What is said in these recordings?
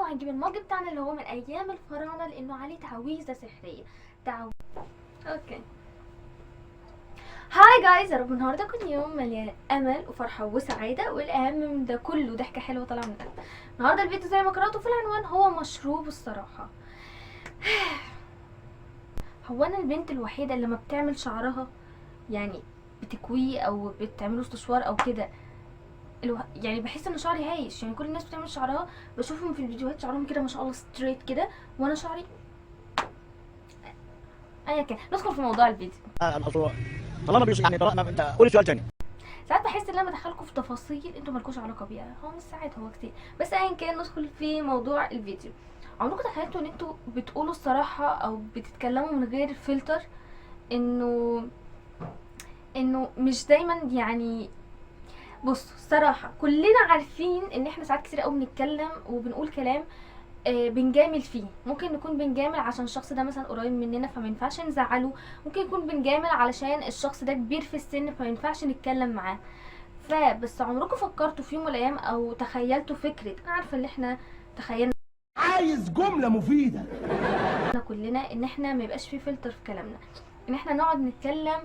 هنجيب ال mug بتاعنا اللي هو من ايام الفراعنة لانه عليه تعويذه سحريه. Okay، hi guys، يا رب النهارده يكون يوم مليان امل وفرحه وسعادة، والاهم من ده كله ضحكه حلوة طالعه من القلب. النهارده الفيديو زي ما قراتوا في العنوان هو مشروب الصراحة. هو انا البنت الوحيدة اللي ما بتعمل شعرها يعني بتكويه او بتعمله استشوار او كده؟ يعني بحس ان شعري هايش، يعني كل الناس بتعمل شعرها بشوفهم في الفيديوهات شعرهم كده ما شاء الله straight كده، وانا شعري ايا كان. ندخل في موضوع الفيديو. الموضوع طالما بيوصل يعني طالما انت قول سؤال ثاني. ساعات بحس ان انا بدخلكم في تفاصيل انتوا مالكوش علاقة بيها، هو مش ساعات، هو كتير، بس ايا كان ندخل في موضوع الفيديو. عمركم تخيلتوا ان انتوا بتقولوا الصراحة او بتتكلموا من غير فلتر؟ انه مش دايما، يعني بصوا الصراحة كلنا عارفين ان احنا ساعات كتير قوي بنتكلم وبنقول كلام بنجامل فيه. ممكن نكون بنجامل عشان الشخص ده مثلا قريب مننا فما ينفعش نزعله، ممكن يكون بنجامل علشان الشخص ده كبير في السن فما ينفعش نتكلم معاه. فبس عمركم فكرتوا في يوم من الايام او تخيلتوا فكرة، انا عارفه ان احنا تخيلنا عايز جملة مفيدة كلنا ان احنا ما يبقاش في فلتر في كلامنا، ان احنا نقعد نتكلم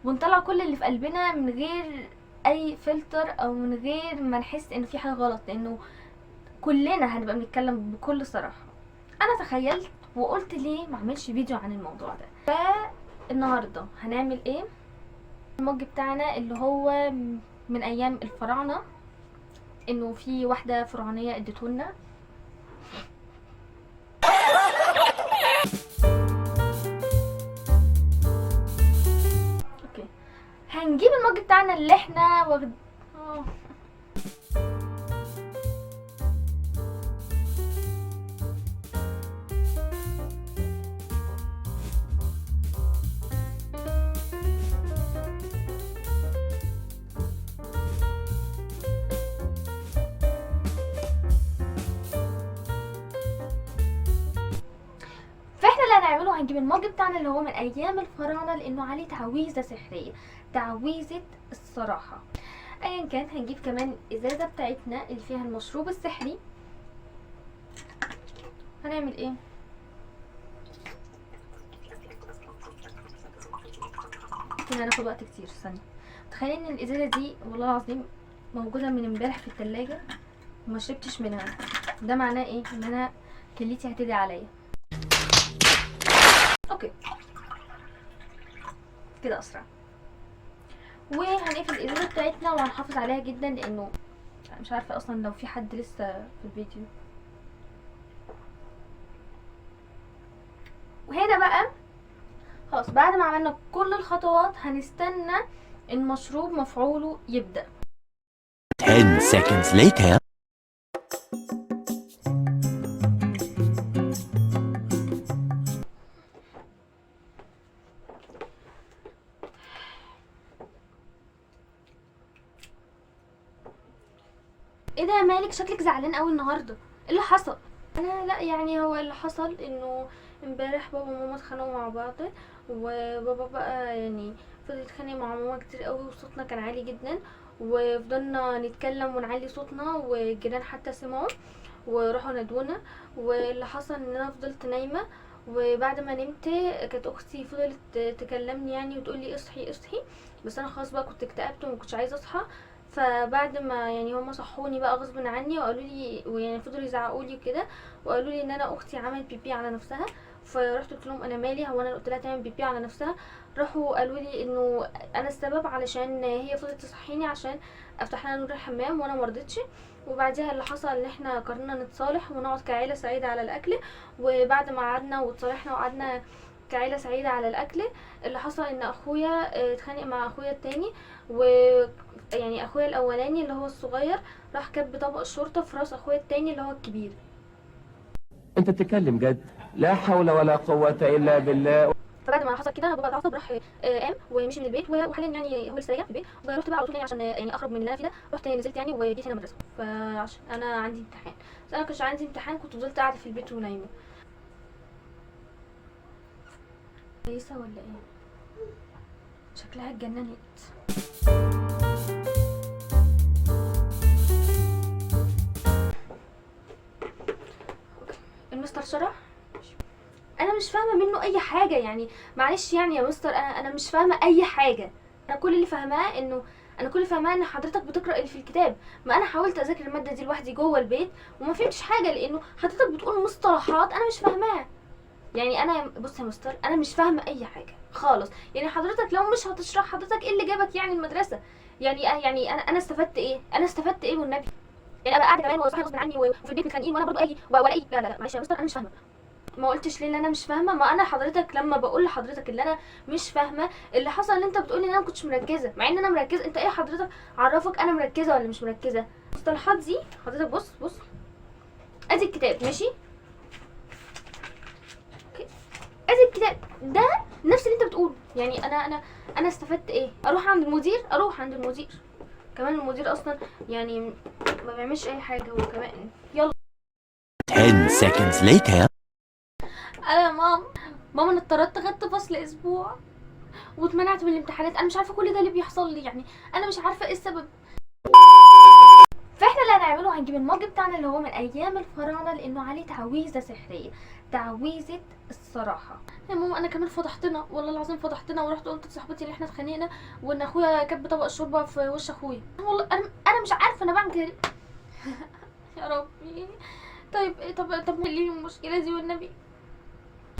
ونطلع كل اللي في قلبنا من غير اي فلتر او من غير ما نحس ان في حاجة غلط، لانه كلنا هنبقى بنتكلم بكل صراحة. انا تخيلت وقلت ليه ما اعملش فيديو عن الموضوع ده. فالنهارده هنعمل ايه؟ ال mug بتاعنا اللي هو من ايام الفراعنة، انه في واحدة فرعونيه اديتهولنا. okay، هنجيب ال mug بتاعنا اللي احنا واخد فاحنا اللي هنعمله هنجيب ال mug بتاعنا اللي هو من ايام الفراعنة لانه عليه تعويذه سحريه، تعويذه الصراحة. ايا كان هنجيب كمان الازازه بتاعتنا اللي فيها المشروب السحري. هنعمل ايه؟ كده هناخد وقت كتير. ثانية، تخيلين ان الازازه دي والله العظيم موجودة من امبارح في التلاجة وما شربتش منها. ده معناه ايه؟ ان انا كليتي هتدعي عليا. okay كده اسرع. وهنقفل الازازه بتاعتنا وهنحافظ عليها جدا لانه مش عارفه اصلا لو في حد لسه في الفيديو. وهنا بقى خلاص بعد ما عملنا كل الخطوات هنستنى المشروب مفعوله يبدا. 10 seconds later. ايه ده يا مالك؟ شكلك زعلان قوي النهارده، ايه اللي حصل؟ انا لا، يعني هو اللي حصل انه امبارح بابا وماما اتخانقوا مع بعض، وبابا بقى يعني فضل يتخانق مع ماما كتير قوي وصوتنا كان عالي جدا، وفضلنا نتكلم ونعلي صوتنا والجيران حتى سمعوا وراحوا نادونا. واللي حصل ان انا فضلت نايمة، وبعد ما نمت كانت اختي فضلت تكلمني يعني وتقول لي اصحي اصحي، بس انا خلاص بقى كنت اكتئبت وما كنتش عايزه اصحى. فبعد ما يعني هما صحوني بقى غصب عني وقالوا لي، ويعني فضلوا يزعقوا لي وكده، وقالوا لي ان انا اختي عملت بيبي على نفسها. فرحت قلت لهم انا مالي، هو انا قلت لها تعمل بيبي على نفسها؟ راحوا قالوا لي انه انا السبب علشان هي فضلت تصحيني عشان افتح لها نور الحمام وانا ما رضيتش. وبعديها اللي حصل ان احنا قررنا نتصالح ونقعد كعيله سعيدة على الاكل. وبعد ما قعدنا وتصالحنا وقعدنا كعيله سعيدة على الاكل، اللي حصل ان اخويا اتخانق مع اخويا التاني، و يعني اخويا الاولاني اللي هو الصغير راح كب طبق الشوربة في راس اخويا التاني اللي هو الكبير. انت بتتكلم جد؟ لا حول ولا قوة الا بالله. فبعد ما حصل كده بابا اتعصب، راح قام ومشي من البيت، وحاليا يعني هو لسه راجع في البيت. ورحت بقى على طول يعني عشان يعني اخرج من اللي انا فيه ده، رحت نزلت يعني وجيت هنا المدرسة، فعشان انا عندي امتحان. بس انا كنتش عندي امتحان، كنت فضلت قاعدة في البيت ونايمه. كويسة ولا ايه؟ شكلها اتجننت. المستر شرح، انا مش فاهمه منه اي حاجه. يعني معلش يعني يا مستر، انا مش فاهمه اي حاجه. انا كل اللي فاهماه انه انا كل اللي فاهماه ان حضرتك بتقرا اللي في الكتاب. ما انا حاولت اذاكر المادة دي لوحدي جوه البيت وما فهمتش حاجه، لانه حضرتك بتقول مصطلحات انا مش فاهماها. يعني انا بص يا مستر، انا مش فاهمه اي حاجة خالص. يعني حضرتك لو مش هتشرح، حضرتك ايه اللي جابك يعني المدرسة؟ يعني انا استفدت ايه؟ انا استفدت ايه والنبي؟ يعني ابقى قاعدة كمان وصاحي غصب عني وفي البيت متخانقين وانا برضو اجي والاقي لا لا لا معلش يا مستر انا مش فاهمه. ما قلتش ليه ان انا مش فاهمه؟ ما انا حضرتك لما بقول لحضرتك اللي انا مش فاهمه اللي حصل ان انت بتقولي ان انا ما كنتش مركزه، مع ان انا مركزه. انت ايه حضرتك عرفك انا مركزه ولا مش مركزه؟ المصطلحات دي حضرتك بص بص، ادي الكتاب ماشي، okay، ادي الكتاب ده نفس اللي انت بتقوله. يعني انا استفدت ايه؟ اروح عند المدير؟ اروح عند المدير كمان، المدير اصلا يعني ما بيعملش اي حاجة هو كمان. يلا. 10 seconds later. انا يا ماما، ماما انا اتطردت، خدت فصل اسبوع واتمنعت من الامتحانات. انا مش عارفه كل ده اللي بيحصل لي، يعني انا مش عارفه ايه السبب. فاحنا اللي هنعمله هنجيب المج بتاعنا اللي هو من ايام الفراعنة، لانه عليه تعويذه سحريه، تعويذه الصراحة. يا ماما انا كمان فضحتنا والله العظيم فضحتنا، ورحت قلت لصاحبتي ان احنا اتخانقنا وان اخويا كب طبق الشوربة في وش اخويا. والله انا مش عارفه انا بعمل كده ليه. يا ربي. طيب طب ليه المشكلة دي والنبي؟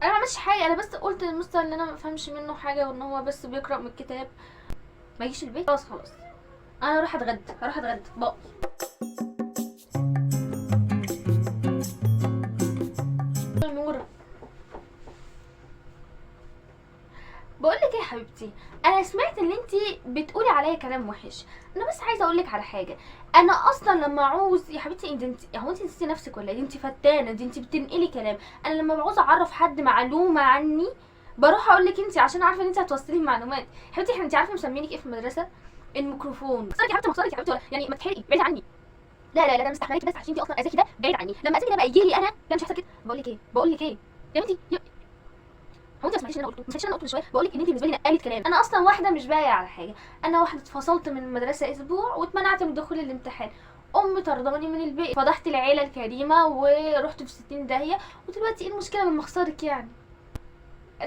انا ما عملتش حاجة، انا بس قلت للمستر ان انا ما بفهمش منه حاجة وان هو بس بيقرا من الكتاب. ما يجيش البيت خلاص خلاص، انا هروح اتغدى، هروح اتغدى bye. يا نورة بقول لك ايه يا حبيبتي، انا سمعت ان انتي بتقولي عليا كلام وحش. انا بس عايزه اقول لك على حاجة. انا اصلا لما اعوز يا حبيبتي، انت هو انت نسيتي نفسك ولا ايه؟ انت فتانه، دي انت بتنقلي كلام. انا لما بعوز اعرف حد معلومة عني بروح اقول لك انت، عشان عارفه ان انت هتوصلي المعلومات. حبيبتي احنا انت عارفه مسمينك ايه في المدرسة؟ الميكروفون. مخسرك يا حبيبتي، مخسرك يا حبيبتي، يعني ما تحرقي، بعيد عني. لا لا لا انا مستحملاكي بس عشان انت اصلا اذاكي ده بعيد عني. لما اذاكي ده بقى يجي لي انا، لا مش هيحصل كده. بقول لك ايه، بقول لك ايه يا بنتي، هو انت ما سمعتيش اللي انا قلته؟ ما سمعتيش اللي انا قلته من شوية؟ بقول لك ان انت بالنسبة لي نقلت كلام. انا اصلا واحدة مش بايعه على حاجة، انا واحدة اتفصلت من المدرسة اسبوع واتمنعت من دخول الامتحان، امي طرداني من البيت، فضحت العيلة الكريمة ورحت في 60 داهية، ودلوقتي ايه المشكلة لما اخسرك يعني؟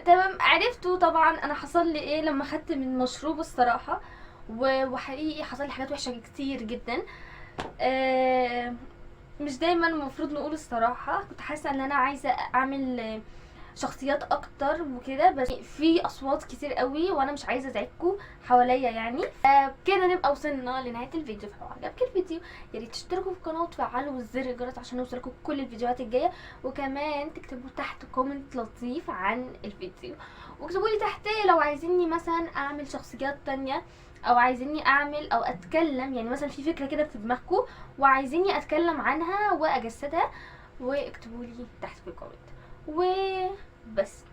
تمام. عرفتوا طبعا انا حصل لي ايه لما خدت من مشروب الصراحة، وحقيقي حصل لي حاجات وحشة كتير جدا. مش دايما المفروض نقول الصراحة. كنت حاسه ان انا عايزه اعمل شخصيات اكتر وكده، بس في اصوات كتير قوي وانا مش عايزه ازعجكم حواليا يعني. كده نبقى وصلنا لنهاية الفيديو. فلو عجبك الفيديو يا ريت تشتركوا في القناة وتفعلوا زر الجرس عشان يوصلكم كل الفيديوهات الجاية، وكمان تكتبوا تحت comment لطيف عن الفيديو، واكتبوا لي تحت لو عايزيني مثلا اعمل شخصيات تانية، او عايزيني اعمل او اتكلم، يعني مثلا في فكرة كده في دماغكم وعايزيني اتكلم عنها واجسدها، واكتبوا لي تحت في ال comment وبس.